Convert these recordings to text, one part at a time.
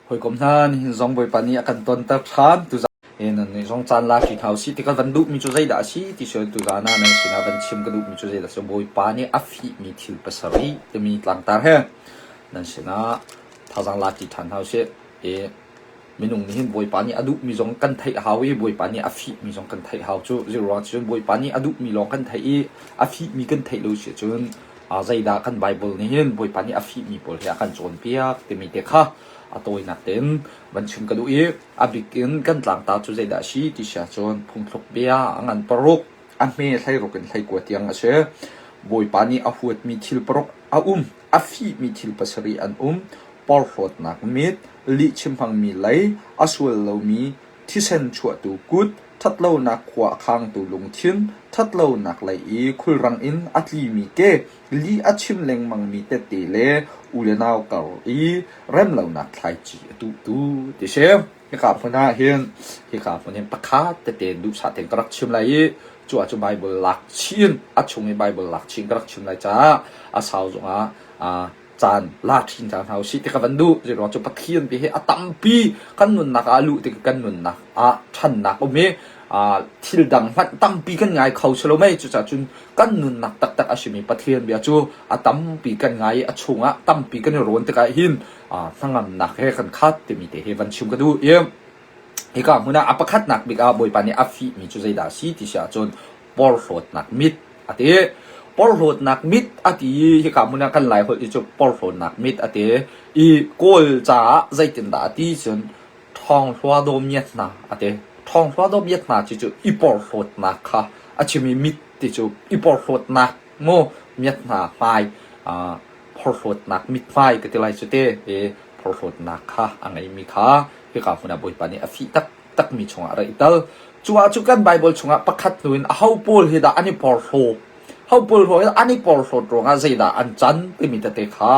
Hawikom hna, nihin zong Bawipa nih a kan tonter ṭhan. Tuzaan nan nih zong caan la ṭi hna usih ti ka van duhmi cu zeidah a si ti si tuzaan ah nan sinah van chim ka duhmi cu zeidah a si Bawipa nih a fihmi thil pasarih timi tlangtar he nan sinah thazaang la ṭi ṭhan hna usih. I minung nih hin Bawipa nih a duhmi zong kan theih a hau i Bawipa nih a fihmi zong kan theih a hau cu. Zeiruang cun Bawipa nih a duhmi lawng kan theih i a fihmi kan theih lo si ahcun zeidah kan Baibal nih hin Bawipa nih a fihmi pawl hi a kan cawnpiak timi te kha a tawinak tein van chim ka duh i a bik in kan tlangtar cu zeidah a si ti si ahcun phungthluk bia a ngan paruk a hme hleiruk in hleikua tiang a si. Bawipa nih a huatmi thil paruk a um, a fihmi thil pasarih an um. Porhlawtnak mit, lihchim hmangmi lei, a sual lomi thisen chuahtu kut, ṭhatlonak khua a khangtu lungthin, ṭhatlonak lei i khulrang in a tlimi ke, lih a chim lengmangmi tette le u le nau kar i remlonak thlaici a tuhtu ti si. Hika hmun ah hin hika hmun hin pakhat tete duhsah tein ka rak chim lai i cu ah cu Bible lak chih in a chung i Bible lak chih in ka rak chim lai caah a sau zongah caan la ṭhin cang hna usih ti ka van duh. Zeiruang cu Pathian ti hi a tampi kan nunnak ah a luh tik kan nunnak ah ṭhannak um i thil dang hmanh tampi kan ngai kho si lo mei. Cucaah cun kan nunnak taktak a simi Pathian bia cu a tampi kan ngai i a chungah tampi kan i rawn tikah hin hnangamnak he kan khat timi te hi van chim ka duh i hika hmun ah a pakhatnak bik ah Bawipa nih a fihmi cu zeidah a si ti si ahcun porhlawtnak mit a ti. Porhlawtnak mit a ti i hika hmun ah kan Laiholh i cu porhlawtnak mit a ti i Kawl caah zeitindah a ti cun ṭhawnghluwa daw miat hna a ti. Ṭhawnghluwa daw miat hna ti cu i porhlawtnak kha a chim i mit ti cu i porhlawtnak mu miat hna hmai phorhlawtnak mithmai ka ti lai cu te i phorhlawtnak kha a ngeimi kha hika hmun ah Bawipa nih a fih taktakmi chungah a ra i tal. Cu ah cu kan Baibal chungah pakhat hnu in aho pawl hi dah an i porhlaw? Ho pawl hi an i porhlawt ruangah zeidah an can timi tete kha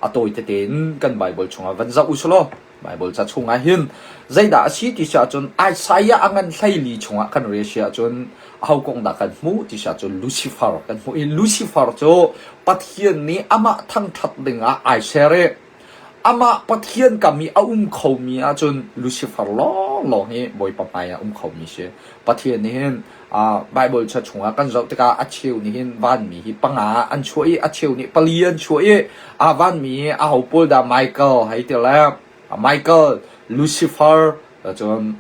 a tawi tete in kan Baibal chungah van zoh u selaw Baibal ca chungah hin zeidah a si ti si ahcun Isaiah a ngan 14 chungah kan rel si ahcun aho kong dah kan hmuh ti si ahcun Lucifer kan hmuh i Lucifer cu Pathian nih amah thangṭhat dingah ai ser i Amah Pathian kam i a um khomi ahcun Lucifer lawnglawng hi Bawipa hmai ah um khomi si. Pathian nih hin Bible cha chungah kan zoh tikah a cheu nih hin vanmi hi panga an chuah i a cheu nih pali an chuah i a vanmi hi aho pawl dah Michael hei ti le Michael, Lucifer, cun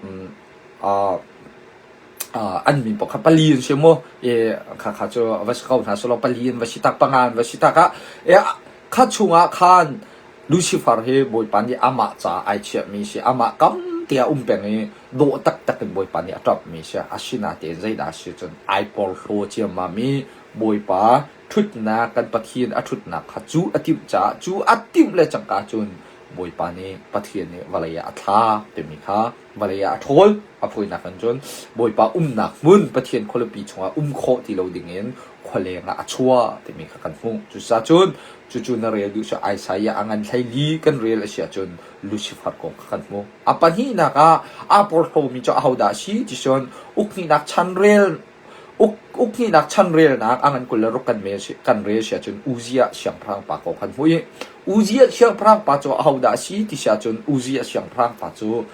an min paoh kha pali an si mu i kha kha cu va si ko hna selaw pali an va si tak panga an va si tak ah kha chungah khan Lucifer hi Bawipa nih amah ca ai chiahmi si amah kam te ah um peng i dawh taktak in Bawipa nih a ṭamhmi si asinain zeidah a si cun ai porhlaw ciammam i Bawipa ṭhutnak kan Pathian a ṭhutnak kha cu a timh caah cu a timh le cangka cun Bawipa nih Pathian nih vawlei ah a thlak timi kha vawlei ah a ṭhawl. A fawinak in cun Bawipa umnak hmun Pathian khualipi chungah um khawh ti lo dingin khualeng ah a chuah timi kha kan hmuh. Cucaah cun cucu na rel duh cu Isaiah a ngan 14 kan rel a si ahcun Lucifer kong kha kan hmuh. A pahnihnak ah aa porhlawmi cu ahodah a si ti cun ukhnihnak chanrel Ukhnihnak chanrelnak a ngan 26 kan mel kan rel si ahcun Uzziah siangpahrang pa kong kan hmuh i Uzziah siangpahrang pa cu ahodah a si ti si ahcun Uzziah siangpahrang pa cu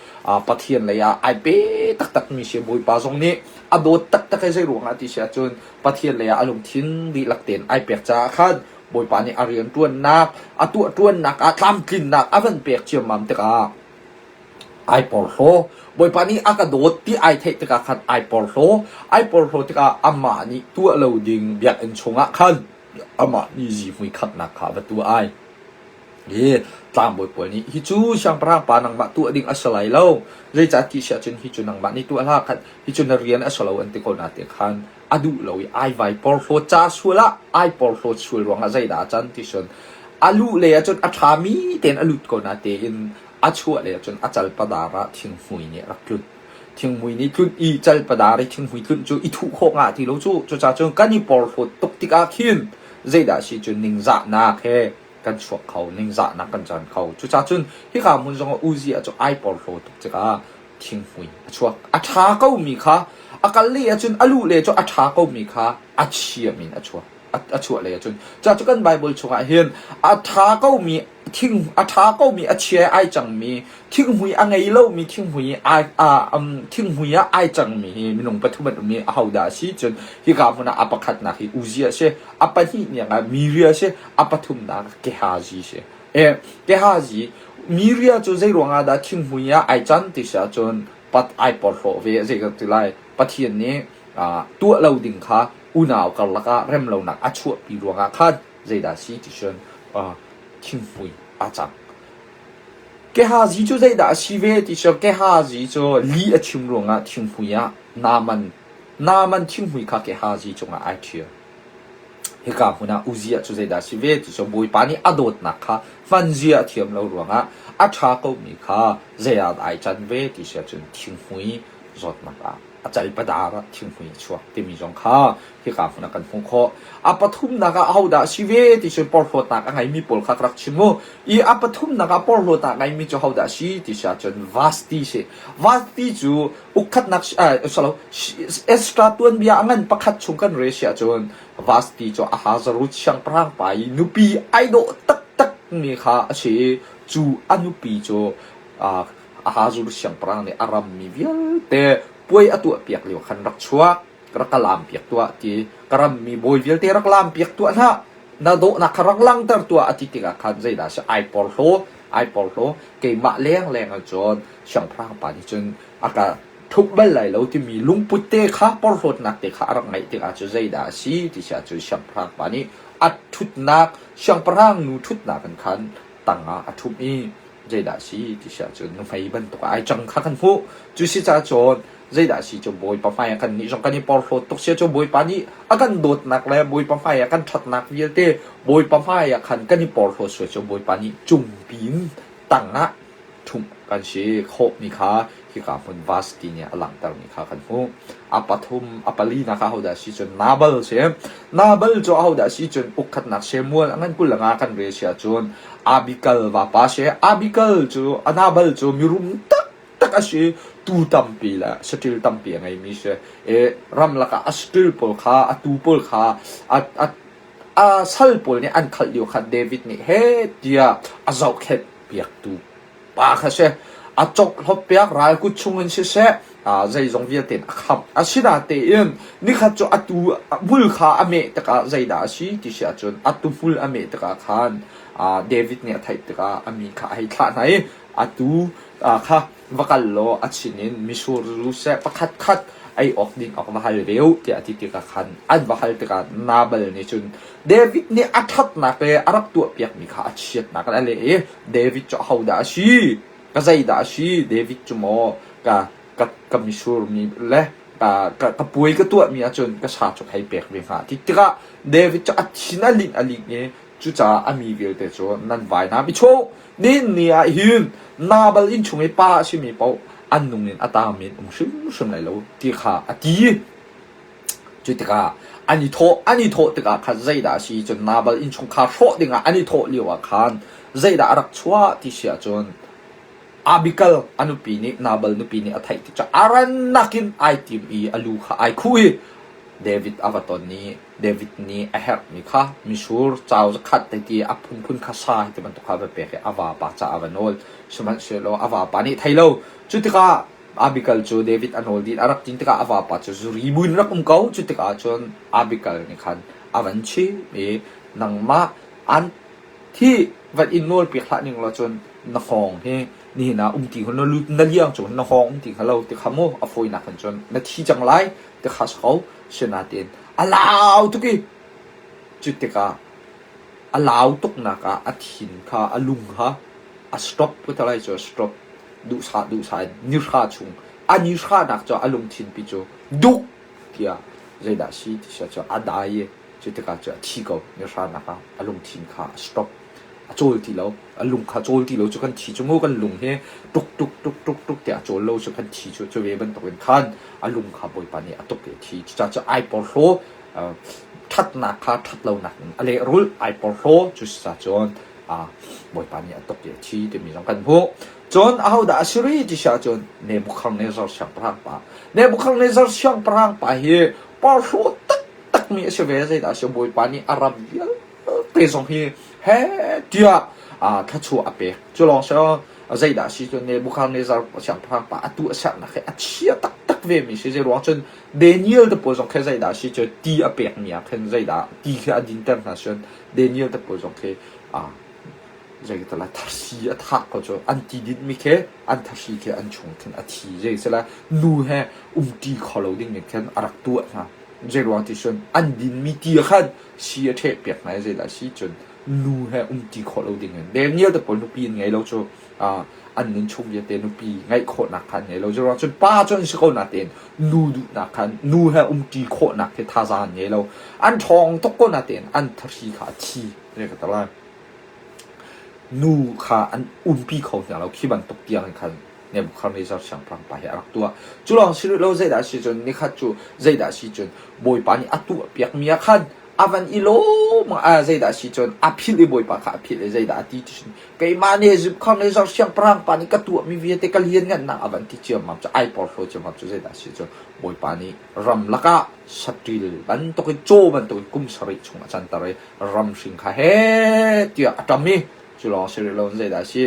Pathian lei ah ai pe taktakmi si Bawipa zong nih a dawt taktak i zei ruangah ti si ahcun Pathian lei ah a lungthin dihlak tein ai pek caah khan Bawipa nih a rianṭuannak a tuahṭuannak ah tlamtlinnak a van pek ciammam tikah Ai porhlaw. Bawipa nih a ka dawt ti ai theih tikah khan ai porhlaw. Ai porhlaw tikah amah nih tuah lo ding biakinn chungah khan amah nih zihmui khatnak kha a va tuah ai. Hi tlangbawi pawl nih hi cu siangpahrang pa nangmah tuah ding a si lai lo. Zeicah ti si ahcun hi cu nangmah nih tuah hlah khan hi cu na rian a si lo an ti ko nain khan a duh lo i ai vai porhlawt ca sual ah ai porhlawt sual ruangah zeidah a can ti cun a luh lei ahcun a ṭhami tein a lut ko na tein a chuah lei ahcun a calpadar ah thinghmui nih a rak tlunh. Thinghmui nih tlunh i calpadar i thinghmui tlunh cu i thuh khawh ngah ti lo cu. Cucaah cun kan i porhlawt tuk tikah khin zeidah si cu ningzahnak he kan chuak kho, ningzahnak kan can kho. Cucaah cun hika hmun zongah Uzziah cu ai porhlaw tuk tikah thinghmui a chuak. A ṭha komi kha a kal lei ahcun a luh lei cu a ṭha komi kha a chiam in a chuak. A chuah lei ahcun. Cucaah cu kan Bible chungah hin a ṭha komi Thing a ṭha komi a chia ai cangmi, thinghmui a ngei lomi thinghmui ai thinghmui ah ai cangmi hi minung pathum an um i ahodah a si cun hika hmun ah a pakhatnak hi Uzziah a si, a pahnihnak ah Miria a si, a pathumnak ah Gehazi a si. Gehazi, Miria cu zei ruangah dah thinghmui ah ai can ti si ahcun pat ai porhlaw ve zei kan ti lai. Pathian nih tuah lo ding kha unau karlak ah remlonak a chuahpi ruangah khan zeidah a si ti cun thinghmui aa cang. Gehazi cu zeidah a si ve ti cu Gehazi cu lih a chim ruangah thinghmui ah Naaman Naaman thinghmui kha Gehazi cungah ai ṭhial. Hika hmun ah Uzziah cu zeidah a si ve ti cu Bawipa nih a dawtnak kha hmanzia a thiam lo ruangah a ṭha komi kha zei ah dah ai can ve ti si ahcun thinghmui zawtnak ah a calpadar ah thinghmui a chuak timi zong kha hika hmun ah kan hmuh khawh. A pathumnak ah ahodah a si ve ti cu porhlawtnak a ngeimi pawl kha ka rak chim u. I a pathumnak ah porhlawtnak a ngeimi cu hodah a si ti si ahcun Vasti si. Vasti cu ukkhatnak salo Ezra tuanbia a ngan pakhat chung kan rel si ahcun Vasti cu Ahasuerus siangpahrang pa i nupi ai dawh taktak mi kha a si i cu a nupi cu Ahasuerus siangpahrang nih a rammi vialte puai a tuahpiak lio khan rak chuak, rak ka laampiak tuah ti, ka rammi bawi vialte rak laampiak tuah hlah, na dawhnak kha rak langhter tuah a ti tikah khan zeidah a si, ai porhlaw, ai porhlaw, keimah lengleng ah cun siangpahrang pa nih cun a ka ṭhumh bal lai lo timi lungput te kha porhlawtnak te kha a rak ngeih tikah cu zeidah a si ti si ahcun siangpahrang pa nih a ṭhutnak siangpahrang nu ṭhutnak in khan tangah a ṭhumh i zeidah a si ti si ahcun nuhmei bantuk ah ai cang kha kan hmuh. Cu si caah cun zeidah a si cu Bawipa hmai ah kannih zong kan i porhlawt tuk si ahcun Bawipa nih a kan dawtnak le Bawipa hmai ah kan ṭhatnak vialte Bawipa hmai ah khan kan i porhlawt sual cu Bawipa nih cungpi in tangah ṭhumh kan si khawhmi kha hika hmun Vasti nih a langhtermi kha kan hmuh. A pathum, a palinak ah ahodah a si cun Nabal a si. Nabal cu ahodah a si cun ukkhatnak Samuel a ngan 25 kan rel si ahcun Abigail vapa a si. Abigail cu a Nabal cu mirum taktak a si. Tuu tampi le saṭil tampi a ngeimi si. I ramlak ah a saṭil pawl kha, a tuu pawl kha a, a, a sal pawl nih an khalh lio kha David nih heh tiah a zohkhenh piaktu pa kha si. A cawkhlop piak ral kut chungin siseh zeizong vialte in a khamh. Asinatein nikhat cu a tuu hmul kha a meh tikah zeidah a si ti si ahcun a tuhmul a meh tikah khan David nih a theih tikah a mi kha a hei thlah hna i a tuu kha va kal law a chin in mitsur zu seh pakhat khat ei awk ding awk va hal ve u tiah a ti tikah khan an va hal tikah Nabal nih cun David nih a ṭhatnak le a rak tuahpiakmi kha a chiatnak in a leh i David cu ahodah a si? Ka zeidah a si? David cu maw ka ka ka mitsur mi le ka ka, ka puai ka tuahmi ahcun ka sa cu hei pek ve hnga ti tikah David cu a thin a linh a linh i Cucaah a mi vialte cu nan vainam i chuah u. Nihin ni ah hin Nabal innchung i pa a simi paoh an nung in a taangmi an um hrimhrim lai lo ti kha a ti. Cu tikah an i thawh an i thawh tikah khan zeidah a si cun Nabal innchungkhar hrawh dingah an i thawh lioah khan zeidah a rak chuah ti si ahcun Abigail a nupi nih Nabal nupi nih a theih tik cu a rannak in ai tim i a lu kha ai khuh i David a va ton i David nih a herhmi kha mitsur cau zakhat te ti a phunphun kha sa ti bantuk kha a va pek i a vapa caah a va nawl. Sihmanhsehlaw a vapa nih thei lo. Cu tikah Abigail cu David a nawl dih a rak tin tikah a vapa cu zuri buin rak um ko. Cu tikah cun Abigail nih khan a van chim i nangmah an Hi van in nawlpiak hlah ning law cun na hngawng hi nihin ah um ti hnga na lut na liang cung na hngawng um ti hnga lo ti kha mu a fawinak in cun na thi cang lai ti kha si ko. Sinain a lau tuk i cu tikah a lau tuknak ah a thin kha a lung kha a stop ka ti lai cu stop duhsah duhsah in nihra chung a nihranak cu a lungthin pi cu duk tiah zeidah si ti si cu a dai i Cu tikah cu a thi ko. Nihranak ah a lungthin kha a stop. A cawl ti lo. A lung kha cawl ti lo cu kan thi cu mu kan lung hi tuk tuk tuk tuk tuk tiah a cawl lo cu kan thi cu cu ve bantukin khan a lung kha Bawipa nih a tuk i a thi. Cucaah cu ai porhlaw ṭhatnak kha ṭhatlonak in a lehrulh ai porhlaw cu cun Bawipa nih a tuk i a thi timi zong kan hmuh. Cun ahodah a si rih ti si ahcun Nebuchadnezzar siangpahrang pa. Nebuchadnezzar siangpahrang pa hi porhlaw tak takmi a si ve. Zeidah a si? Bawipa nih a ram vialte zong hi he tiah thluachuah a pek. Cu lawng si lo, zeidah a si cun Nebuchadnezzar siangpahrang pa a tuahsernak hi a chia taktak ve mi si. Zeiruang cun Daniel te pawl zong khi zeidah a si cu ti a pek mi ah khin zeidah ti khi a dinter hna cun Daniel te pawl zong khi zeital ah thasi a thah ko cu an ti din mi khi an thasi khi an chung khin a thi zei si le nu he umṭi kho lo ding in khin a rak tuah hna. Zeiruang ti cun an din mi ti ah khan si a ṭheh piak hna i zeidah a si cun nu he umṭi khawh lo ding in Daniel te pawl nupi an ngei lo cu an nun chung vialte nupi ngeih khawhnak kha an ngei lo. Zeiruang cun pa cu an si ko natein nu duhnak khan nu he umṭi khawhnak khi thazaang an ngei lo. An ṭhawng tuk ko natein an thahri kha a thi. Zei ka ti lai. Nu kha an umpi kho hna lo khi bantuk tiang in khan Nebuchadnezzar siangpahrang pa hi a rak tuah. Cu lawng si rih lo zeidah a si cun nikhat cu zeidah a si cun Bawipa nih a tuahpiakmi ah khan a van i lawm ah zeidah a si cun a philh i Bawipa kha a philh i zeidah a ti ti cun keimah Nebuchadnezzar siangpahrang pa nih ka tuahmi vialte ka lianngannak a van ti ciammam cu ai porhlaw ciammam cu zeidah a si cun Bawipa nih ramlak ah saṭil bantukin caw bantukin kum sarih chung a canter i ram hring kha heh tiah a ṭam i cu lawng si rih lo in zeidah a si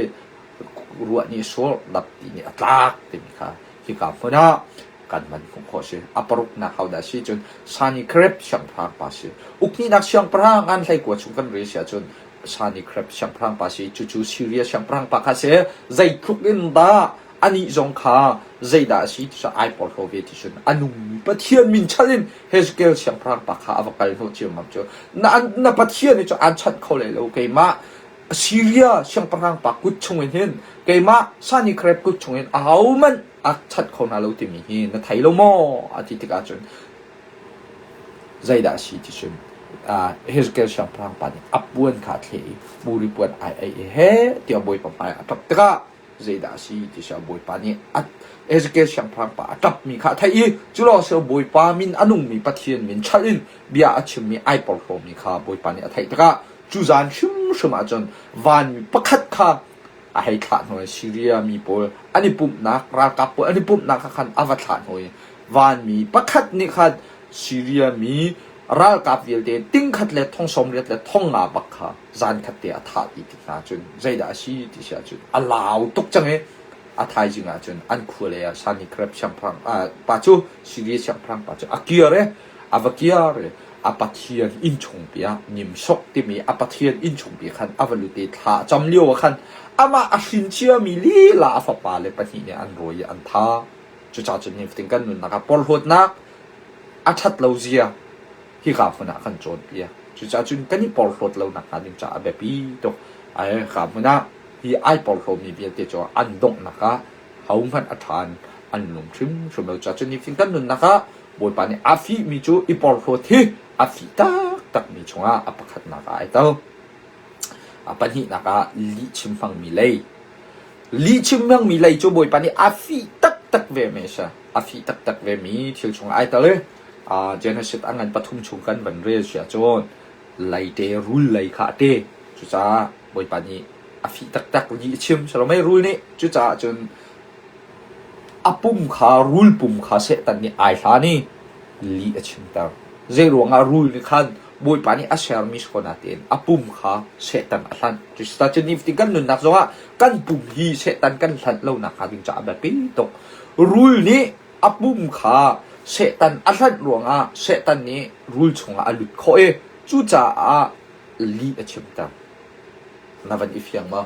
ruah nih sur dapti nih a tlak timi kha hika hmun ah kan man hmuh khawh si. A paruknak hodah si cun Sanikrep siangpahrang pa si. Ukhnihnak siangpahrang an hleikua chung kan rel si ahcun Sanikrep siangpahrang pa si. Cucu Syria siangpahrang pa kha si. Zeitluk in dah anih zong kha zeidah a si ti cu ai porhlaw ve ti cun a nungmi Pathian min chalh in Hezekiel siangpahrang pa kha a va kal hnawh ciammam cu na, na Pathian nih cu aan chanh kho lai lo keimah Syria siangpahrang pa kut chungin hin keimah Sanikrep kut chungin ahohmanh a chanh kho hna lo timi hi na thei lo maw? A ti tikah cun zeidah a si ti cun Hezekiel siangpahrang pa nih a puan kha a thleh i buri puan ai aih i heh tiah Bawipa hmai ah a ṭap tikah zeidah a si ti siah Bawipa nih a Ezekiel siangpahrang pa a ṭapmi kha a theih i cu lawng si Bawipa min a nungmi Pathian min chalh in bia a chimmi ai porhlawmi kha Bawipa nih a theih tikah cu zan hrimhrim ahcun vanmi pakhat kha a hei thlah hnu i Siria mi pawl an i pumhnak ralkap pawl an i pumhnak kha khan a va thlah hnu i vanmi pakhat nih khan Siria mi ralkap vialte tingkhat le thong 80 le thong nga bak kha zan khat te a thah ti tik hna cun zeidah a si ti si ahcun a lau tuk cang i a thaizing ahcun an khua lei ah Sanikrep siangpahrang pa cu Siria siangpahrang pa cu a kir i a va kir i a pathian innchungpi ah nimsok timi a pathian innchungpi khan a va lut i thla a cam lio ah khan amah a hrin ciami lila a fapa le pahnih nih an rawi i an tha. Cucaah cun nifatin kan nunnak ah porhlawtnak a ṭhat lo zia hika hmun ah kan cawnpiak. Cucaah cun kan i porhlawt lo nakhnga ding caah a biapi tuk. Hika hmun ah hi ai porhlawmi vialte cu an donghnak ah hohmanh a ṭha in an nung hrimhrim lo. Cucaah cun nifatin kan nunnak ah Bawipa nih a fihmi cu i porhlawt hi a fih taktakmi chungah a pakhatnak ah ai tel. A pahnihnak ah lihchim hmangmi lei. Lihchim hmangmi lei cu Bawipa nih a fih taktak vemi a si. A fih taktak vemi thil chungah ai tel i Genesis a ngan pathum chung kan van rel si ahcun leite rul lei kha a te. Cucaah Bawipa nih a fih taktak lih a chim. Salomei rul nih cucaah cun A pum kha rul pum kha Satan nih ai hlan i lih a chimter. Zeiruangah rul nih khan Bawipa nih a sermi si ko natein a pum kha Satan a hlanh. Cucaah nifatin kan nunnak zongah kan pum hi Satan kan hlanh lo nakhnga ding caah a biapi tuk. Rul nih a pum kha Satan a hlanh ruangah Satan nih rul chungah a lut khawh i cucaah lih a chimter. Na van i fiang maw?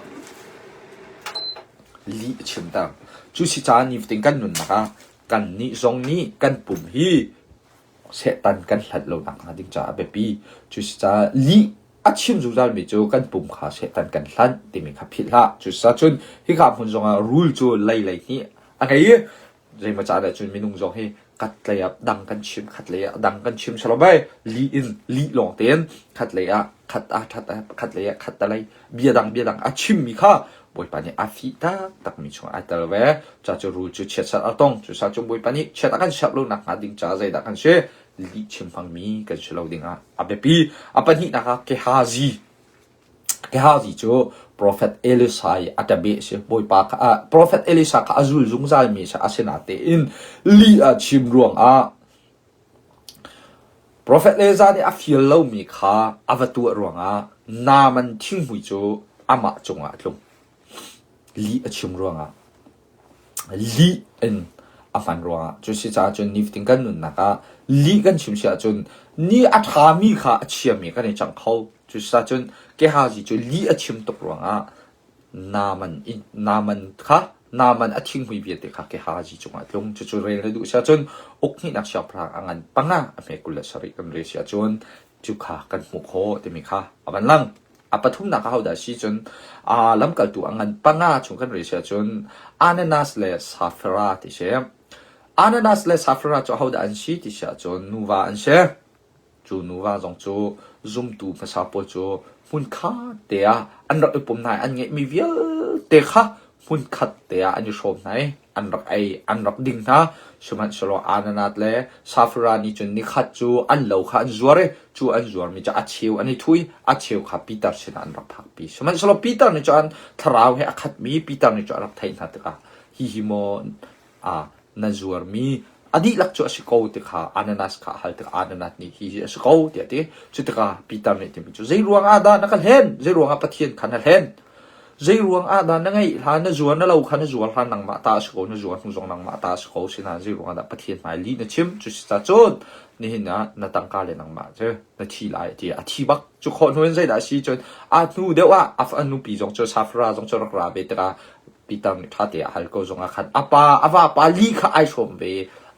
Lih a chimter. Cu si caah nifatin kan nunnak ah kannih zong nih kan pum hi Satan kan hlanh lo nakhnga ding caah a biapi. Cu si caah lih a chim zungzalmi cu kan pum kha Satan kan hlanh timi kha philh hlah. Cucaah cun hika hmun zongah rul cu lei lei hnih a ngei i zeimaw caan ah cun minung zong hi khat lei ah dang kan chim khat lei ah dang kan chim silo bai lih in lih lawng tein khat lei ah khat a that khat lei ah khat ta lei bia dang bia dang a chimmi kha Bawipa nih a fih taktakmi chungah ai tel ve. Ca cu rul cu chiatserh a tong. Cucaah cun Bawipa nih chiat a kan serh lo nakhnga ding caah zeidah kan si? Lih chim hmangmi kan si lo dingah a biapi. A pahnihnak ah Gehazi. Gehazi cu Profet Elisha i a ṭabeh a si. Bawipa kha Profet Elisha kha a zul zungzalmi a si. Asinain lih a chim ruangah Profet Elijah nih a fial lomi kha a va tuah ruangah Naaman thinghmui cu amah cungah a tlung. Lih a chim ruangah lih in a hman ruangah cu si caah cun nifatin kan nunnak ah lih kan chim si ahcun ni a ṭhami kha a chiami kan i cang kho. Cu si caah cun Gehazi cu lih a chim tuk ruangah Naaman in Naaman kha Naaman a thinghmui vialte kha Gehazi cungah a tlung. Cucu rel na duh si ahcun uk hnihnak siangpahrang a ngan panga a hme 27 kan rel si ahcun cu kha kan hmuh khawh timi kha a van lang. A pathumnak ah hodah a si cun aa lamkaltu a ngan panga chung kan rel si ahcun Ananias le Sapphira ti si. Ananias le Sapphira cu ahodah an si ti si ahcun nuva an si. Cu nuva zong cu zumtu hmasa pawl cu hmunkhat te ah an rak i pum hna i an ngeihmi vialte kha hmunkhat te ah an i hrawm hna i an rak ei, an rak ding hna. Sihmanhsehlaw Ananath le Sapphira nih cun nikhat cu an lo kha an zuar i cu an zuarmi cu a cheu an i thu i a cheu kha Peter sinah an rak phakpi. Sihmanhsehlaw Peter nih cun thlarau he a khatmi Peter nih cun a rak theih hna tikah hihi maw na zuarmi a dihlak cu a si ko ti kha Ananias kha a hal tikah Ananias nih hihi a si ko tiah a ti. Cu tikah Peter nih a timi cu zei ruang ah dah na ka hlen? Zei ruang ah Pathian kha na hlen? Zei ruang ah dah na ngeih hlan na zuar na lo kha na zuar hlan nangmah ta a si ko na zuar hnu zong nangmah ta a si ko sinain zei ruang ah dah Pathian hmai lih na chim? Cu si ca cun nihin ah na tangka le nangmah cu na thi lai ti a thi bak. Cu khawh hnu in zeidah a si cun a hnu deuh ah a nupi zong cu Sapphira zong cu rak ra ve tikah Peter nih ṭha te a hal ko zongah khan a pa a vapa li kha ai hrawm ve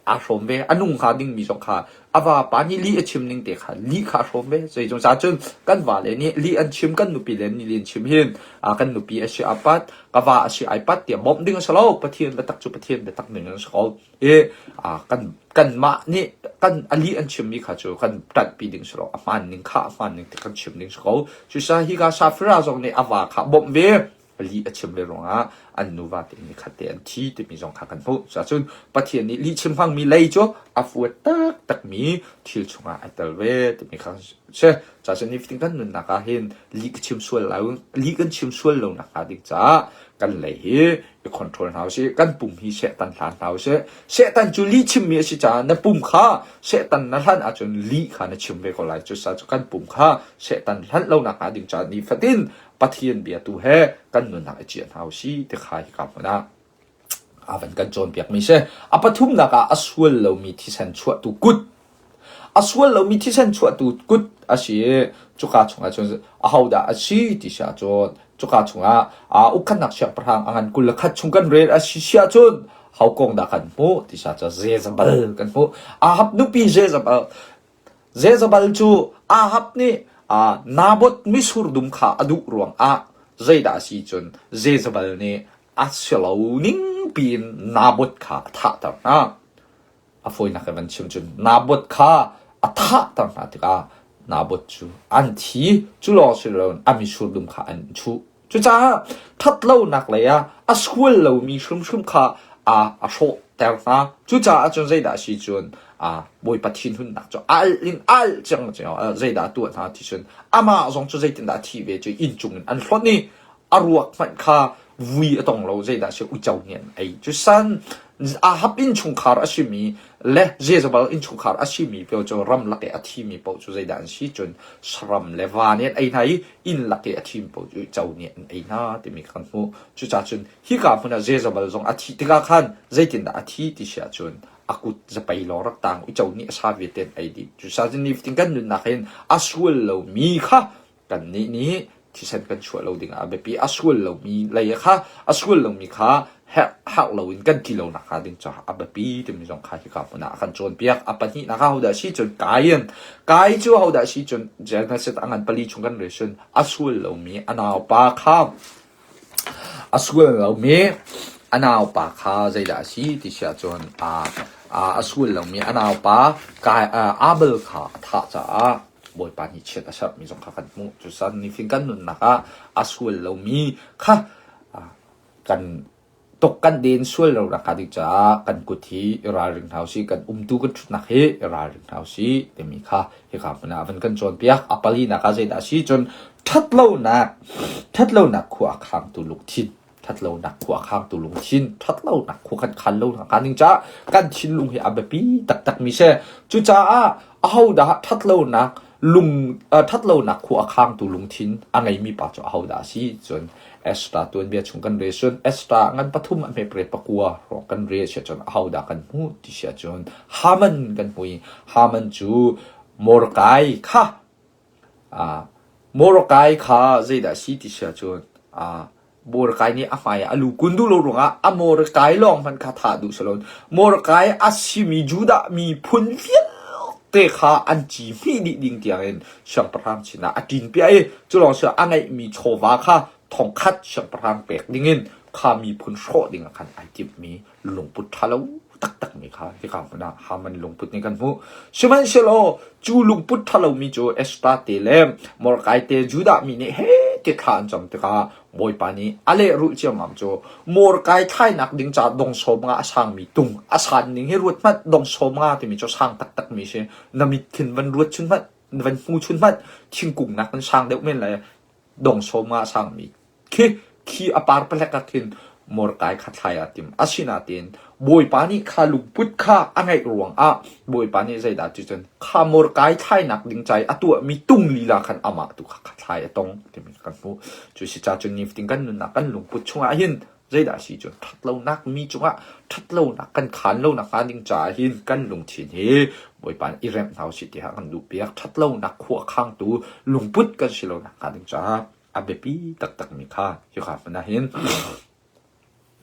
aa hrawm ve a nung hnga dingmi zong kha a vapa nih lih a chim ning te kha lih kha a hrawm ve zeizong ca cun kan vale nih lih an chim kan nupi le nih lih an chim hin kan nupi a si a pat ka va a si ai pat tiah bawmh ding a si lo Pathian biatak cu Pathian biatak ning an si ko i kan kanmah nih kan a lih an chimmi kha cu kan ṭanhpi ding si lo a hmaan ning kha a hmaan ning te kan chim ding si ko cucaah hi ka Safira zong nih a va kha bawmh ve lih a chim ve ruangah an nuva te nikhat te an thi timi zong kha kan hmuh. Cuahcun Pathian nih lihchim hmangmi lei cu a fuat taktakmi thil chungah ai tel ve timi kha si. Cuahcun nifatin kan nunnak ah hin lih ka chim sual lo, lih kan chim sual lo nak hnga ding caah kan lei hi i control hna usih. Kan pum hi Satan hlan hna usih. Satan cu lih chimmi a si caah na pum kha Satan na hlan ahcun lih kha na chim ve ko lai. Cucaah cu kan pum kha Satan hlanh lo nak hnga ding caah nifatin Pathian bia tu he kan nunnak i ciah hna usih ti kha hika hmun ah a van kan cawnpiakmi si. A pathumnak ah a sual lomi thisen chuahtu kut. A sual lomi thisen chuahtu kut a si i cuka chungah cun ahodah a si ti si ahcun cuka chungah ukhannak siangpahrang a ngan 21 chung kan rel a si si ahcun ho kong dah kan hmuh ti si ahcun Jezebel kan hmuh. Ahab nupi Jezebel Jezebel cu Ahab nih Naboth mitsur dum kha a duh ruangah zeidah a si cun Jezebel nih a si lo ning piin Naboth kha a thahter hna. A fawinak in van chim cun Naboth kha a thahter hna tikah Naboth cu an thi. Cu lawng si loin a mitsur dum kha an chuh. Cucaah ṭhatlonak lei ah a sual lomi hrimhrim kha a a hrawhter hna. Cucaah cun zeidah a si cun Bawipa thinhunnak cu al in al cang zeidah a tuah hna ti cun amah zong cu zeitindah a thih ve cu inn cung in an hlonh i a ruak hmanh kha vui a tong lo zeidah a si uico nih an ei. Cu san Ahab innchungkhar a simi le Jezebel innchungkhar a simi paoh cu ramlak i a thimi paoh cu zeidah an si cun saram le va nih an ei hna i inn lak i a thim paoh cu uico nih an ei hna timi kan hmuh. Cucaah cun hika hmun ah Jezebel zong a thih tikah khan zeitindah a thi ti si ahcun a kut zapei lawng rak tang uico nih a sa vialte an ei dih. Cucaah cun nifatin kan nunnak hin a sual lomi kha kannih nih thisen kan chuah lo dingah a biapi. A sual lomi lei kha a sual lomi kha herh loin kan ti lo nak hnga ding caah a biapi timi zong kha hika hmun ah a kan cawnpiak. A pahnihnak ah hodah si cun Kain. Kai cu hodah si cun Genesis a ngan pali chung kan rel cun a sual lomi a naupa kha a sual lomi a naupa kha zeidah a si ti si ahcun a sual lomi a naupa Abel kha a thah caah Bawipa nih chiat a serhmi zong kha kan hmuh. Cucaah nifin kan nunnak ah a sual lomi kha kan tuk kan den sual lo nak hnga ding caah kan kut hi i ralring hna usih, kan umtu kan ṭhutnak hi i ralring hna usih timi kha hika hmun ah van kan cawnpiak. A palinak ah zeidah a si cun ṭhatlonak ṭhatlonak khua a khangtu lungthin ṭhatlonak khua a khangtu lungthin ṭhatlonak khua kan khan lo nak hnga ding caah kan thinlung hi a biapi taktakmi si. Cucaah ahodah ṭhatlonak Lung ṭhatlonak khua a khangtu lungthin a ngeimi pa cu ahodah a si? Cun Esther tuanbia chung kan rel cun Esther ngan pathum a hmepre pakua hrawng kan rel si ahcun ahodah kan hmuh ti si ahcun Haman kan hmu i Haman cu Mordecai kha Mordecai kha zeidah a si ti si ahcun Mordecai nih a hmai ah a lu kun duh lo ruangah a Mordecai lawng hmanh kha thah duh si lo. Mordecai a simi Judah miphun vialte kha an ci hmih dih ding tiangin siangpahrang sinah a ṭinpiah i cu lawng si a ngeihmi chawva kha thongkhat siangpahrang pek dingin kha miphun hrawh dingah khan ai timhmi lungput ṭha lo taktakmi kha hika hmun ah Haman lungput nih kan hmuh. Sihmanhsehlaw cu lungput ṭha lomi cu Esther te le Mordecai te Judah mi nih he ti thla an cam tikah Bawipa nih a lehrulh ciammam cu Mordecai thlainak ding caah dong sawm nga a sangmi tung a san ning hi ruat hmanh dong sawm nga timi cu sang taktakmi si na mit khin van ruat chun hmanh van hmu chun hmanh thingkung nak in sang deuh men lai dong sawm nga a sangmi Khi khi a par palek ah khin Mordecai kha thlai aa tim. Asinain Bawipa nih kha lungput kha a ngeih ruangah Bawipa nih zeidah ti cun kha Mordecai thlainak ding ca i a tuahmi tung lila khan amah tu kha kha thlai a tong timi kan hmuh. Cu si ca cun nifatin kan nunnak kan lungput chungah hin zeidah a si cun ṭhatlonak mi cungah ṭhatlonak kan khaan lonak hnga ding caah hin kan lungthin hi Bawipa nih i remh hna usih tiah kan duhpiak. Ṭhatlonak khuakhangtu lungput kan si lonak hnga ding caah a biapi taktakmi kha hika hmun ah hin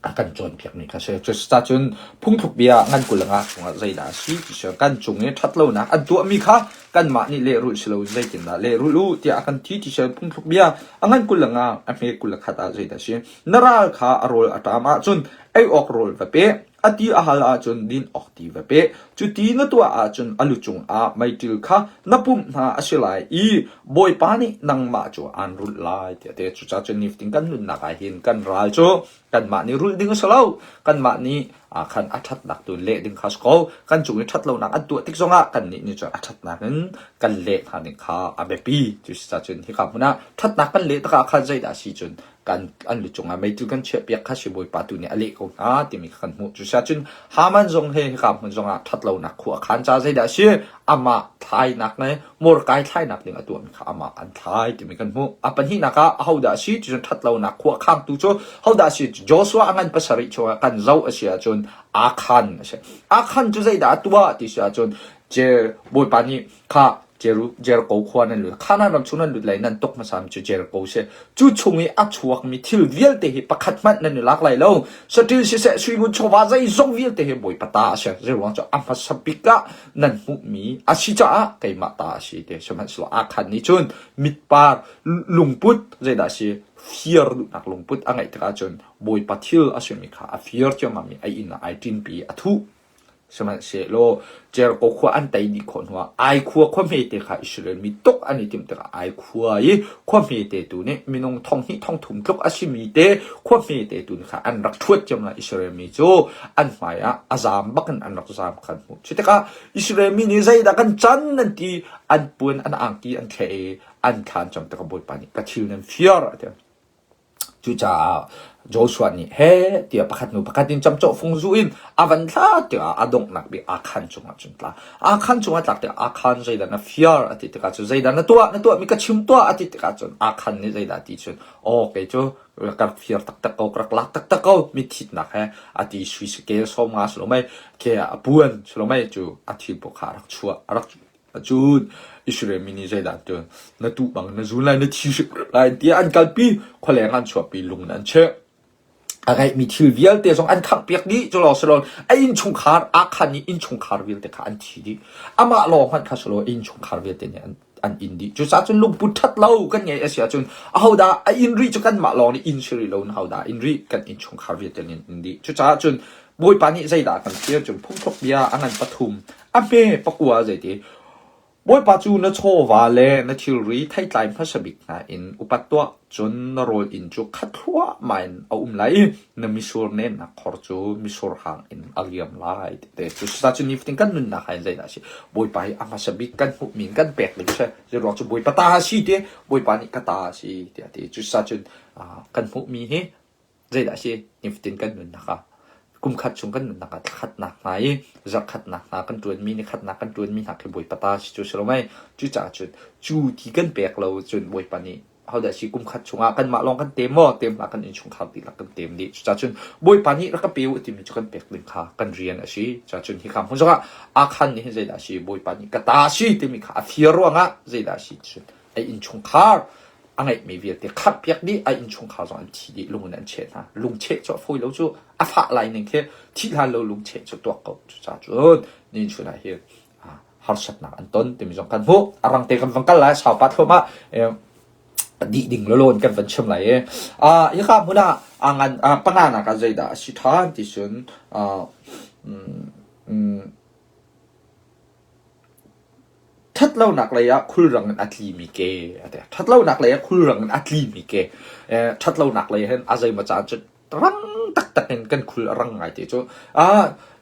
a kan cawnpiakmi kha si. Cucun phungthluk bia ngan 20 nga chungah zeidah a si ti cu kan cung i ṭhatlonak an tuahmi kha kanmah nih lehrulh si lo zeitindah lehrulh u tiah a kan ti ti cu phungthluk bia a ngan 20 nga a hme 21 ah zeidah a si. Na ral kha a rawl a ṭam ahcun ei awk rawl va pe, A ti a hal ahcun din awk ti va pe. Cu ti na tuah ahcun a lu cungah meiṭil kha na pumh hna a si lai i Bawipa nih nangmah cu aan rulh lai tiah a ti. Cucaah cun nifatin kan nunnak ah hin kan ral cu kanmah nih rulh ding a si lo. Kanmah nih khan a ṭhatnak tu leh ding kha a si ko. Kan cung i ṭhatlonak an tuah tik zongah kannih nih cun a ṭhatnak in kan leh hna ding kha a biapi. Cucaah cun hika hmun ah ṭhatnak kan leh tikah khan zeidah a si cun kan an lu cungah meitu kan chiahpiak kha sibawipa tu nih a leh ko hna timi kha kan hmuh. Cucaah Haman zong he hika hmun zongah ṭhatlonak khua a khan ca zeidah a si? Amah thlainak le Mordecai thlainak ding a tuahmi kha amah an thlai timi kan hmuh. A pahnihnak ah ahodah a si? Cucun ṭhatlonak khua a khangtu cu hodah a si? Joshua a ngan pasarih chungah kan zoh a si ahcun Akhan a si. Akhan cu zeidah a tuah ti si ahcun Bawipa nih kha Jericho khua nan lut. Kanaan ram chung nan lut lai nan tuk hmasa mi cu Jericho si. Cu chung i a chuakmi thil vialte hi pakhat hmanh nan i lak lai lo. Saṭil siseh suingun chawva zeizong vialte hi Bawipa ta a si. Zeiruang cu a hmasa bik ah nan hmuhmi a si caah keimah ta a si ti. Sihmanhsehlaw Akhan nih cun mitpar lungput zeidah a si fir duhnak lungput a ngeih tikah cun Bawipa thil a simi kha a fir ciammam i a inn ah ai ṭinpi a thuh. Sihmanhsehlaw Jericho khua an tei dih khawh hnuah Ai khua khua hmete kha Israel mi tuk an i timh tikah Ai khua i khua hmete tu nih minung thong hnih thong thum tluk a simi te khua hmete tu nih kha an rak ṭhuat ciam lai Israel mi cu an hmaiah a zaam bakin an rak zaam kha an hmuh. Cu tikah Israel mi nih zeidah kan can an ti an puan an angki an thleh i an thlan cang tikah Bawipa nih ka thil nan fir a ti. Cucaah Joshua nih heh tiah pakhat hnu pakhat in camcawh fung zu in a van thla tiah a donghnak bik Akhan cungah cun tla. Akhan cungah tlak tikah Akhan zeidah na fiar a ti tikah cun zeidah na tuah na tuahmi ka chim tuah a ti tikah cun Akhan nih zeidah ti cun aw kei cu ka rak fir taktak ko ka rak lak taktak ko mithitnak he a ti sui sakel sawm nga si lo mei ke a puan si lo mei cu a thil paoh kha a rak chuah a rak Cun Israel mi nih zeidah cu na tuh bang na zun lai, na thi hrim lai tiah an kalpi, khualeng an chuahpi, lung in an cheh. A ngeihmi thil vialte zong an khanghpiak dih. Cu lawng si lo, a innchungkhar, Akhan i innchungkhar vialte kha an thi dih. Amah lawng hmanh kha si lo, innchungkhar vialte nih an an inn dih. Cucaah cun lungput ṭhat lo kan ngei a si ahcun ahodah a inn rih cu kanmah lawng nih inn si rih lo in ahodah inn rih kan innchungkhar vialte nih an inn dih. Cucaah cun Bawipa nih zeidah a kan fial cun phungthluk bia a ngan pathum a hme pakua zeiti Bawipa cu na chawva le na thilri theitlai hmasa bik hna in upat tuah, cun na rawl inn cu khat thluahmah in a um lai i na misur nennak khor cu misur hang in a liam lai. Te cucaah cun nifatin kan nunnak ah hin zeidah a si? Bawipa hi a hmasa bik kan hmuhmi in kan pek ding si. Zeiruang cu Bawipa ta a si ti, Bawipa nih ka ta a si tiah a ti. Cucaah cun kan hmuhmi hi Zeidah a si? Nifatin kan nunnak ah. Kum khat chung kan nunnak ah thlakhatnak hna i zarhkhatnak hna kan ṭuanmi, nikhatnak kan ṭuanmi hna khi Bawipa ta si cu si lo mei. Cucaah cun cu ti kan pek lo cun Bawipa nih hodah si kum khat chungah kanmah lawng kan tem maw? Tem hlah kan innchungkhar dihlak kan tem dih. Cucaah cun Bawipa nih rak ka pe u timi cu kan pek ding kha kan rian a si. Cucaah cun hika hmun zongah Akhan nih hin zeidah a si? Bawipa nih ka ta a si timi kha a fir ruangah zeidah a si cun a innchungkhar a ngeihmi vialte khamhpiak dih a innchungkhar zong an thi dih lung in an cheh hna lungcheh cu a fawi lo cu a fah lai ning khi thih hlan lo lungcheh cu tuak ko cucaah cun nin chun ah hin harsatnak an ton timi zong kan hmuh a rang te kan van kal lai saupa thluahmah dih ding lolon kan van chim lai i hika hmun ah a ngan panga nak ah zeidah a si ṭhan ti cun Ṭhatlonak lei ah khulrang in a tlimi ke a ti. Ṭhatlonak lei ah khulrang in a tlimi ke. Ṭhatlonak lei hin a zeimaw caan cu rang taktak in kan khul a rang ngai te cu.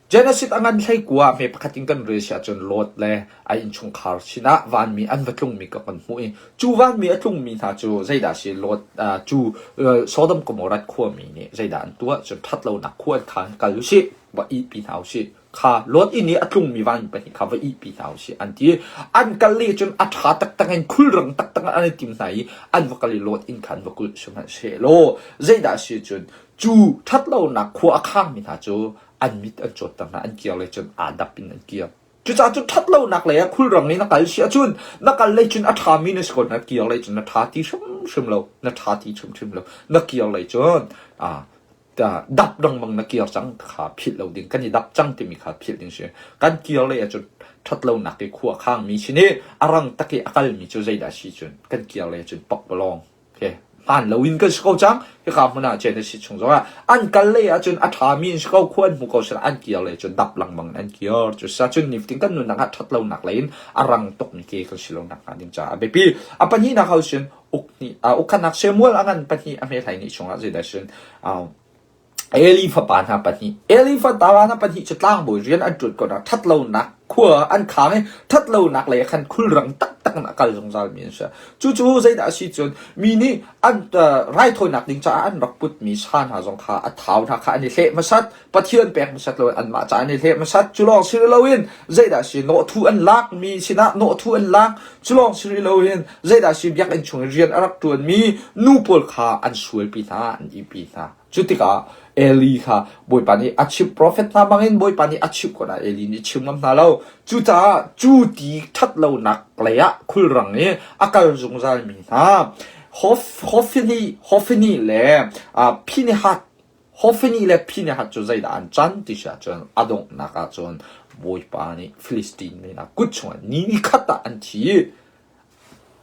Genesis a ngan hlei kua hme pakhat in kan rel si ahcun Lot le a innchungkhar sinah vanmi an va tlungmi ka kan hmuh i cu vanmi a tlungmi hna cu zeidah si Lot cu Sodom Gomorrah khuami nih zeidah an tuah cun ṭhatlonak khua an khan kal usih va ihpi hna usih kha Lot inn i a tlungmi vanmi pahnih kha va ihpi hna usih an ti. An kal i cun a ṭha taktak in khulrang taktak in an i tim hna i an va kal i Lot inn kha an va kulh. Sihmanhsehlaw zeidah a si cun cu ṭhatlonak khua a khangmi hna cu an mit an cawtter hna, an kir lei cun aa dap in an kir. Cucaah cun ṭhatlonak lei ah khulrang in na kal si ahcun na kal lei cun a ṭhami na si ko, na kir lei cun na ṭha ti hrimhrim lo, na ṭha ti hrimhrim lo. Na kir lei cun dap lengmang na kir cang kha philh lo ding kan i dap cang timi kha philh ding si kan kir lei ahcun ṭhatlonak i khua khangmi sin i a rang tak i a kalmi cu zeidah si cun kan kir lei ahcun pakpalawng he hmaan loin kan si ko cang hika hmun ah Genesis chung zongah an kal lei ahcun a ṭhami in si ko khua an hmu ko sila an kir lei cun dap lengmang in an kir cu sa cun nifatin kan nunnak ah ṭhatlonak lei in a rang tukmi ke kan si lo nakhnga ding caah a biapi a pahnihnak hau sin Uknak Samuel a ngan pahnih a hmehlai ni chungah zeidah sin Eli fapa hna pahnih Eli fapa hna pahnih cu tlangbawi rian an ṭuan ko na ṭhatlonak khua an khang i ṭhatlonak lei khan khulrang taktak in a kal zungzal mi an si. Cucu zeidah a si cun mi nih an raithawinak ding caah an rak putmi sa hna zong kha a thau hna kha an i hleh hmasat Pathian pek hmasat lo anmah ca an i hleh hmasat cu lawng si loin zeidah si nawhthu an lak mi sinah nawhthu an lak cu lawng si loin zeidah si biakinn chung i rian a rak ṭuanmi nu pawl kha an sualpi hna an ihpi hna cu tikah Eli kha Bawipa nih a chimh profet hna bangin Bawipa nih a chimh ko na Eli nih chim ngam hna lo cucaah cu ti ṭhat lonak lei ah khulrang i a kal zungzal mi hna Hophni Hophni le Phinehas Hofeni le Phinehas cu zeidah an can ti si ahcun a donghnak ahcun Bawipa nih Filistin mi hna kut chungah ni ni khat ah an thi i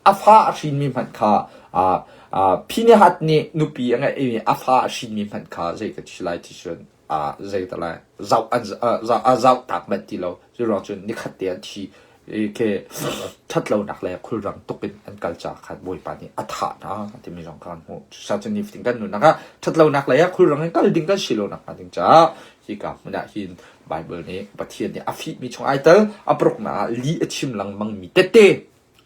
a fa a hrinmi hmanh kha Phinehas nih nupi a ngeih i a fa a hrinmi hmanh kha zei ka thi lai ti cun zei ta lai zoh an zoh tak manh ti lo cu ruang cun nikhat te an thi ke ṭhatlonak le khulrang tuk in an kal caah khan Bawipa nih a thah hna timi zong kha kan hmuh. Cucaah cun nifatin kan nunnak ah ṭhatlonak lei ah khulrang in kal ding kan si lo nakhnga ding caah hika hmun ah hin Baibal nih Pathian nih a fihmi chung ai tel a paruknak ah lih a chim lengmangmi tette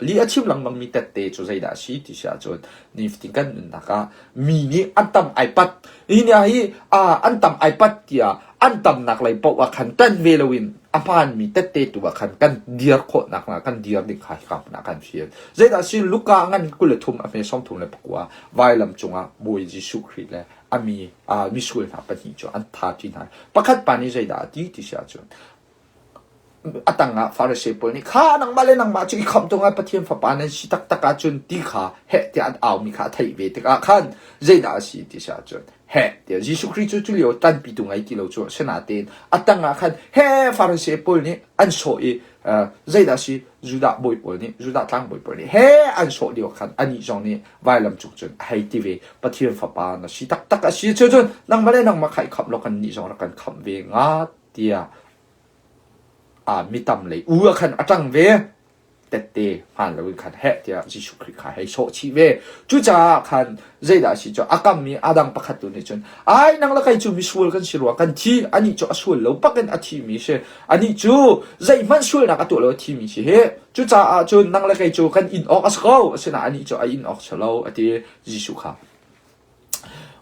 Lih a chim lengmangmi tette cu zeidah a si ti si ahcun nifatin kan nunnak ah mi nih an tam ai pat. Hi nih hi an tam ai pat tiah an tamnak lei paoh ah khan ṭan ve loin a hmaanmi tette tu ah khan kan dir khawhnak hnga kan dir ding kha hika hmun ah kan fial. Zeidah a si Luka ngan 23 a hme 34 vailam cungah Bawi Jesuh Khrih le a mi misual hna pahnih cu an tha ṭi hna. Pakhat pa nih zeidah a ti ti si ahcun A tangah Farasi pawl nih kha nangmah le nangmah cu i khamh tung ah Pathian fapa nan si taktak ahcun ti kha heh tiah an aumi kha a theih ve tikah khan zeidah a si ti si ahcun heh tiah Jesuh Khrih cu culio ṭanpitu ngei ti lo cu asinain a tangah khan he Farasi pawl nih an sawh i zeidah a si Judah bawi pawl nih Judah tlangbawi pawl nih he an sawh lio khan anih zong nih vailam cung cun a hei ti ve Pathian fapa na si taktak a si cun nangmah le nangmah kha i khamh law kannih zong rak kan khamh ve ngat tiah mi tam lei u ah khan a ṭang ve tette hmaan loin khan heh tiah Jesuh Khrih kha hei sawh chih ve cucaah khan zeidah a si cu a kam i a dang pakhat tu nih cun ai nang le kei cu misual kan si rua kan thi anih cu a sual lo bakin a thimi si anih cu zeihmanh sualnak a tuah lo a thimi si hi cucaah cun nang le kei cu kan in awk a si ko asinain anih cu a in awk si lo a ti Jesuh kha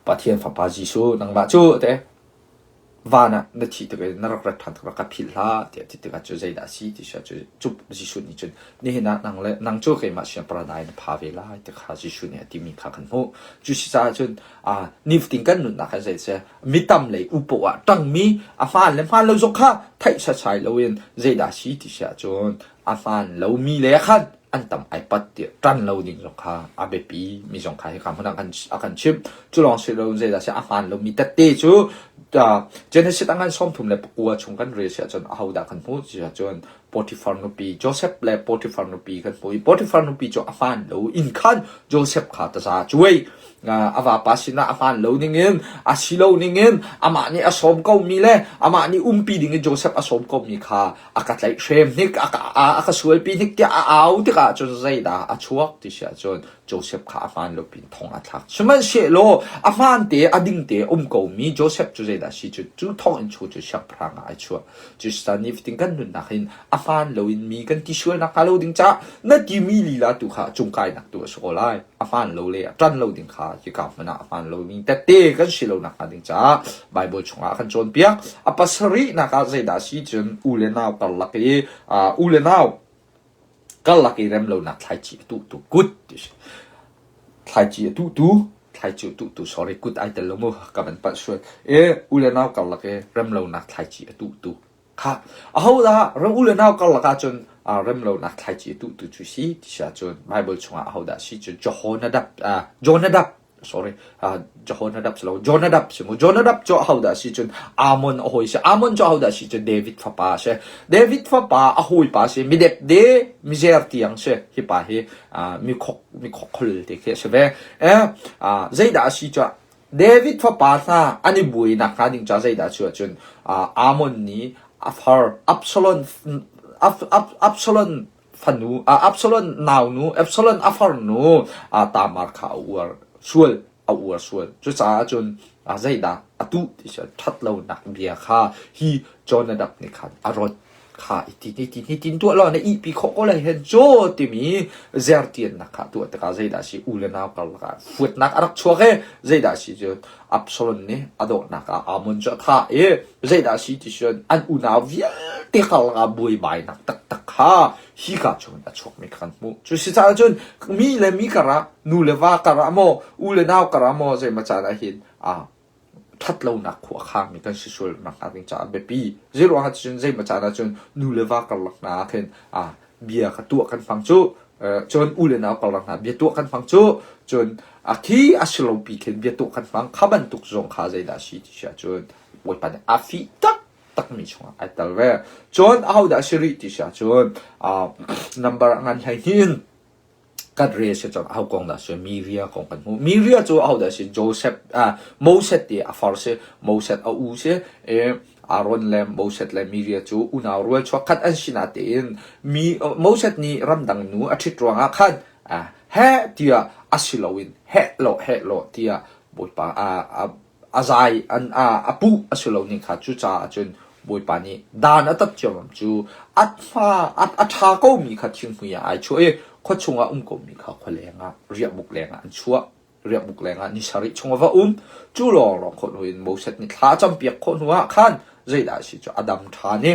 Pathian fapa Jesuh nangmah cu te. Van ah na thih tik i na rak rat ṭhan tik rak ka philh hlah tiah ti tikah cu zeidah a si ti si cu cu Jesuh nih cun nihin ah nang le nang cu keimah sin paradise na pha ve lai ti kha Jesuh nih a timi kha kan hmuh. Cu si caah cun nifatin kan nunnak ah zei si mi tam lei upo ah ṭangmi a hmaan le hmaan lo zong kha theih sasai loin zeidah a si ti si ahcun a hmaan lomi le khan an tam ai pat ti ṭan lo ding zong kha a biapi mi zong kha hika hmun ah a kan chimh. Cu lawng si lo zeidah si a hmaan lomi tette cu Genesis a ngan 39 chung kan rel si ahcun ahodah kan hmuh ti ahcun Potiphar nupi Joseph le Potiphar nupi kan hmuh i Potiphar nupi cu a hmaan lo in khan Joseph kha taza cuai a vapa sinah a hmaan lo ningin a si lo ningin amah nih a sawm komi le amah nih umpi dingin Joseph a sawm komi kha a ka tlaihhrem hnik a ka a ka sualpi hnik tiah a au tikah cun zeidah a chuak ti si ahcun Joseph kha a hmaan lo pin thong a thlak. Sihmanhsehlaw a hmaan te a ding te um komi Joseph cu zeidah si cu cu thonginn chung cu siangpahrang ah ai chuah. Cucaah nifatin kan nunnak hin a hmaan loin mi kan ti sual nakhnga lo ding caah na timi lila tu kha cungkainak tu a si ko lai. A hmaan lo le a ṭan lo ding kha hika hmun ah a hmaan lomi tette kan si lo nakhnga ding caah Baibal chungah a kan cawnpiak. A pasarihnak ah zeidah a si cun u le nau karlak i u le nau karlak i rem lonak thlaici a tuhtu kut ti si. Thlaici a tuhtu, thlaici a tuhtu, sorry, kut ai tel lo mu, ka van palh sual. E, u le nau karlak i rem lonak thlaici a tuhtu. Kha, ahodah ram u le nau karlak ahcun rem lonak thlaici a tuhtu cu si ti si ahcun Bible chungah ahodah si cu Jehonadab, Jonadab sorry Jehonadab si lo Jonadab si mu Jonadab cu ahodah si cun Amon a hawi si Amon cu ahodah si cu David fapa si David fapa a hawipa si midep de mizer tiang si hi pa hi mi khok mi khok khol te khi a si ve zeidah a si cu David fapa hna an i buainak hnga ding ca zeidah cu ahcun Amon nih a far Absalom Absalom fanu Absalom naunu Absalom a farnu Tamar kha a uar sual a uar sual cucaah cun zeidah a tuh ti si ṭhat lonak bia kha hi Jonadab nih khan a rawt kha i tin i tin i tin tuah law na ihpi khawh ko lai hen cu timi zertiannak kha tuah tikah zeidah si u le nau karlak ah fuatnak a rak chuak i zeidah si cu Absalom nih a dawhnak ah Amon cu a thah i zeidah si ti cun an unau vialte karlak ah buaibainak taktak kha hika cun a chuakmi kha kan hmuh. Cu si caah cun mi le mi karah nu le va karah maw u le nau karah maw zeimaw caan ah hin ṭhatlonak khua a khangmi kan si sual nakhnga ding caah biapi. Zeiruang ah cun zeimaw caan ah cun nu le va karlak hna ah khin bia kha tuah kan hmang cu cun u le nau karlak hna bia tuah kan hmang cu cun a khi a si lo pi khin bia tuah kan hmang kha bantuk zong kha zeidah a si ti si ahcun Bawipa nih a fih taktakmi chungah ai tel ve. Cun ahodah a si rih ti si ahcun number a ngan hlei hnih in kan rel si cun aho kong dah si Miria kong kan hmuh. Miria cu ahodah si Joseph Moses ti a far si Moses a u si Aaron le Moses le Miria cu unau rual chuak khat an si natein mi Moses nih ramdang nu a ṭhit ruangah khan heh tiah a si loin heh lo heh lo tiah Bawipa a zai an a puh a si lo ning kha cucaah cun Bawipa nih dan a tat ciammam cu a hma a ṭha komi kha thinghmui ah ai chuah i khua chungah um komi kha khua lengah riahbuk lengah an chuah riahbuk lengah ni sarih chung a va um cu lawnglawng khawh hnu in Moses nih thla a campiak khawh hnu ah khan zeidah a si cu a dam ṭhan i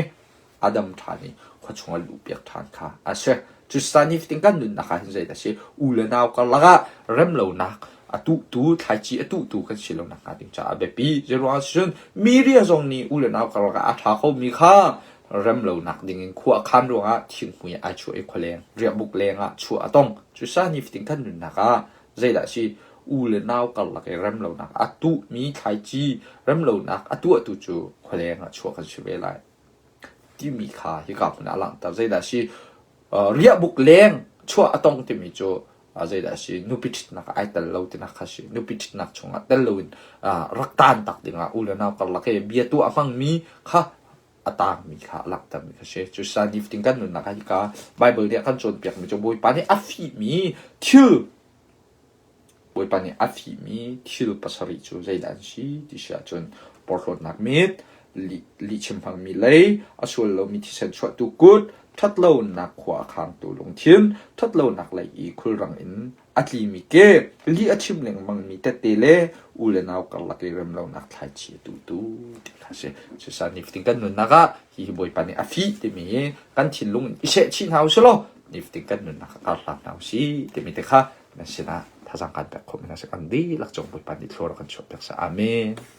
a dam ṭhan i khua chungah luhpiak ṭhan kha a si. Cucaah nifatin kan nunnak ah hin zeidah a si? U le nau karlak ah remlonak a tuhtu, thlaici a tuhtu kan si lo nakhnga ding caah a biapi. Zeiruangah cun media zong nih u le nau karlak ah a ṭha khomi kha remlonak dingin khua a khan ruangah thinghmui ai chuah i khualeng, riahbuk lengah chuah a tong. Cucaah nifatin kan nunnak ah zeidah a si? U le nau karlak i remlonak a tuhmi thlaici remlonak a tuahtu cu khualeng ah chuah kan si ve lai. Timi kha hika hmun ah a langhter. Zeidah a si? Riahbuk leng chuah a tong timi cu zeidah a si? Nupi ṭhitnak ah ai tel lo tinak kha a si. Nupi ṭhitnak chungah tel loin rak taan tak dingah u le nau karlak i bia tuah a hmangmi kha a taangmi kha a langhtermi kha a si. Cucaah nifatin kan nunnak ah hika Baibal nih a kan cawnpiakmi cu Bawipa nih a fihmi thil Bawipa nih a fihmi thil pasarih cu zeidah an si ti si ahcun porhlawtnak mit, lihchim hmangmi lei, a sual lomi thisen chuahtu kut, Ṭhatlonak khua a khangtu lungthin, ṭhatlonak lei i khulrang in a tlimi ke, lih a chim lengmangmi tette le u le nau karlak i remlonak thlaici a tuhtu ti kha a si. Cucaah nifatin kan nunnak ah hihi Bawipa nih a fih timi hi kan thinlung in i sehchih hna u sih law nifatin kan nunnak ah kar hlang hna u sih timi te kha nan sinah thazaang kan pek khawhmi hna si. Kan dihlak cung Bawipa nih thlua rak kan chuahpiak seh. Amen.